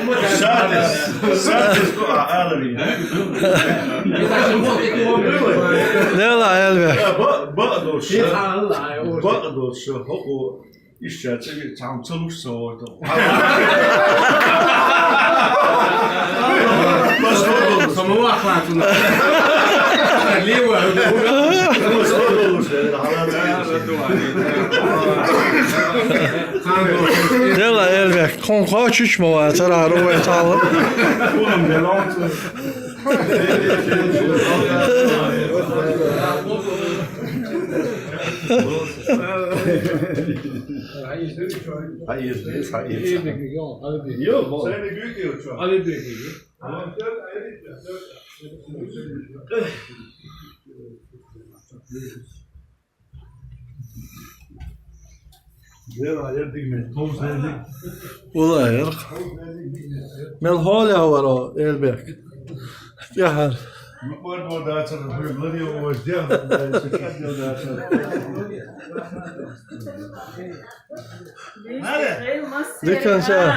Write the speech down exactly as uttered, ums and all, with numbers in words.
Садис, садис, а, алави. Дела, Эльбек. Ба, ба, дош. Ба, дош. Хо, о, ишча, цеги, там, цалуш, саварда. Самого охвату. Лево. Дела, Эльбек. Кхунга чуьча ма вац, цара хӀара вай талла. Ула яр. Мел хьоле хьавар, Эльбек? ТӀехьара. Дикан ша.